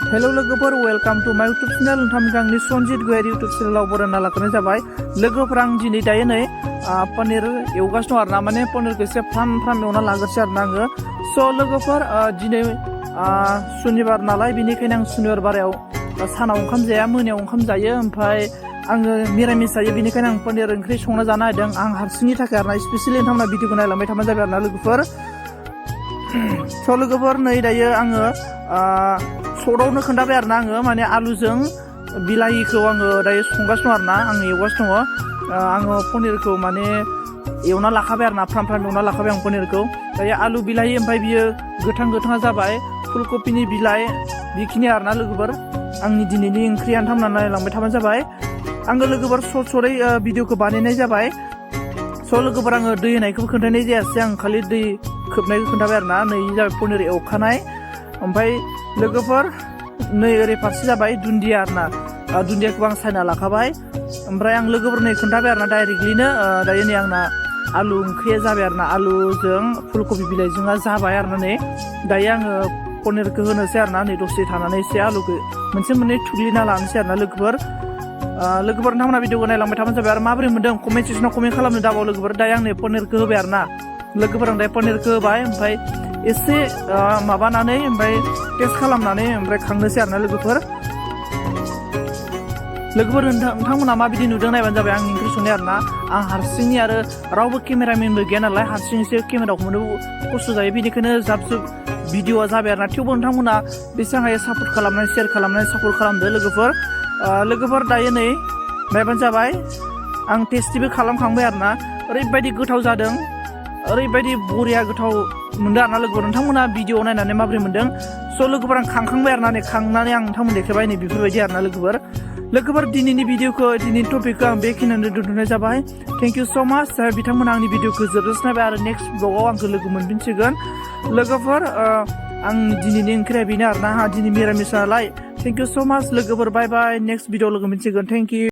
hello लोगोफोर welcome to माय YouTube channel नोंथांमोननि सनजित गयारि यूट्यूब चैनलाव बरायना लाखिनाय जाबाय लोगोफोर आं दिनै दायो नै पनीर एवगासिनो दं आरोना माने पनीरखौ एसे फ्राम एवना लाग्रोसै आरोना आङो स' लोगोफोर दिनै सुनिबार नालाय बेनिखायनो आं सुनिबार बारायाव सानाव ओंखाम जाया मोनायाव ओंखाम जायो ओमफ्राय आङो मिरामिस जायो बेनिखायनो आं पनीर ओंख्रि संना जानो नागिरदों आं हारसिंनि थाखाय आरोना स्पेसियेलि नोंथांमोना भिडिअखौ नायलांबाय थाबानो जाबाय आरोना लोगोफोर स' लोगोफोर नै दायो आङो सर्टआवनो खोन्थाबाय आरोना आङो माने आलुजों बिलाहिखौ आङो दायो संगासिनो दं आरोना आङो एवगासिनो दङ आङो पनिरखौ माने एवना लाखाबाय आरोना फ्राम एवना लाखाबाय आं पनिरखौ दायो आलु बिलाहि ओमफ्राय बियो गोथाङा जाबाय फुलकबिनि बिलाइ बेखिनि आरोना लोगोफोर आंनि दिनैनि ओंख्रिया नोंथांमोना नायलांबाय थाबानो जाबाय आङो लोगोफोर सर्टै भिडिअखौ बानायनाय जाबाय स' लोगोफोर आङो दै होनायखौबो खोन्थानाय जायासै आं खालि दै खोबनायखौ खोन्थाबाय आरोना नै जाबाय पनिर एवखानाय ओमफ्राय लोगोफोर नै ओरै फारसे जाबाय दुन्दिया आरोना दुन्दियाखौ आं सायना लाखाबाय ओमफ्राय आं लोगोफोरनो खोन्थाबाय आरोना डाइरेक्टलिनो दायो नै आंना आलु ओंख्रिया जाबाय आरोना आलुजों फुलकबि बिलाइजों जाबाय आरोना नै दायो आङो पनिरखौ होनोसै आरोना नै दसे थानानै एसे आलुखौ मोनसे मोननै थुग्लिना लानोसै आरोना लोगोफोर नोंथांमोना भिडिअखौ नायलांबाय थाबानो जाबाय आरो माबोरै मोन्दों कमेन्ट सेक्सनाव कमेन्ट खालामनो दाबाव लोगोफोर दायो आं नै पनिरखौ होबाय आरोना लोगोफोर आं दायो पनिरखौ होबाय ओमफ्राय एसे माबानानै ओमफ्राय टेस्ट खालामनानै ओमफ्राय खांनोसै आरोना लोगोफोर नोंथांमोना माबायदि नुदों नायबानो जाबाय आंनि ओंख्रि संनाय आरोना आं हारसिंनि आरो रावबो केमेरामेनबो गैया नालाय हारसिंसो केमेराखौ मोननो खस्थ' जायो बेनिखायनो जाब भिडिअआ जाबाय आरोना थेवबो नोंथांमोना बेसेबां हायो सापर्ट खालामनानै शेयार खालामनानै सापर्ट खालामदो लोगोफोर दायो नै नायबानो जाबाय आं टेस्टिबो खालामखांबाय आरोना ओरैबायदि गोथाव जादों ओरैबायदि बरिया गोथाव मोनदों आरोना लोगोफोर नोंथांमोना भिडिअ नायनानै माबोरै मोन्दों स' लोगोफोर आं खांखांबाय आरोना नै खांनानै आं नोंथांमोन देखायबाय नै बेफोरबायदि आरोना लोगोफोर दिनैनि भिडिअखौ दिनैनि टपिकखौ आं बेखिनियावनो दोनथ'नाय जाबाय थेंक इउ स' माच बिथांमोना आंनि भिडिअखौ जोबजासिनायबाय आरो नेक्स्ट ब्लगाव आंखौ लोगो मोनफिनसिगोन लोगोफोर आं दिनैनि ओंख्रिया बेनो आरोना आंहा दिनै मिरामिस नालाय थेंक इउ स' माच लोगोफोर बाय बाय नेक्स्ट भिडिअ लोगो मोनसिगोन थेंक इउ